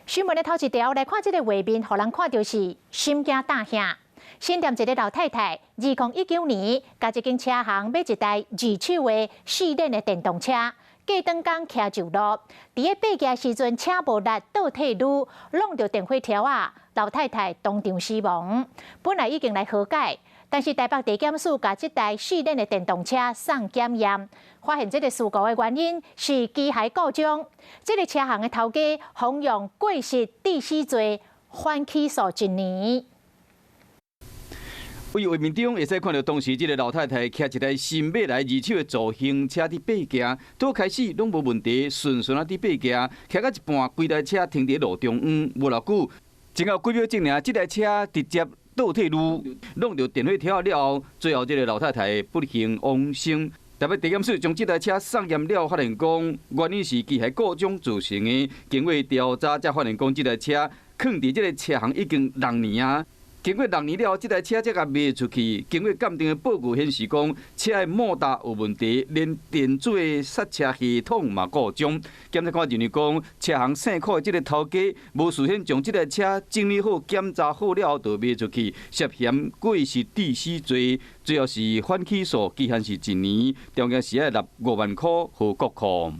新聞的頭一條來看，這個畫面，予人看著是心驚膽嚇。新店一个老太太，2019年，共一間車行買一台二手的四輪的電動車，過轉工騎上路，佇咧爬行時陣，車無力倒退嚕，挵著電火柱仔，老太太當場死亡。本來已經來和解，但是台北地檢署共這台四輪的電動車送檢驗，發現這个事故的原因是機械故障。這个車行的頭家予用過失致死罪緩起訴一年。佇畫面中會使看著當時這个老太太騎一台新買來二手的自行車佇爬行，拄開始攏無問題，順順仔佇爬行，騎到一半，規台車停佇路中央，無偌久，前後幾秒鐘爾，這台車直接倒退嚕，挵著電火柱了後，最後這个老太太不幸往生。台北地檢署將這台車送驗了，發現講原因是機械故障造成的。經過調查，才發現講這台車囥佇這个車行已經六年啊。經過六年了後，這台車才共賣出去。經過鑑定的報告顯示，講車的摩打有問題，連電子的剎車系統嘛故障。檢察官認為講，車行姓柯的這个頭家無事先將這台車整理好、檢查好了後就賣出去，涉嫌過失致死罪，最後是緩起訴，期限是一年，條件是愛納5萬箍予國庫。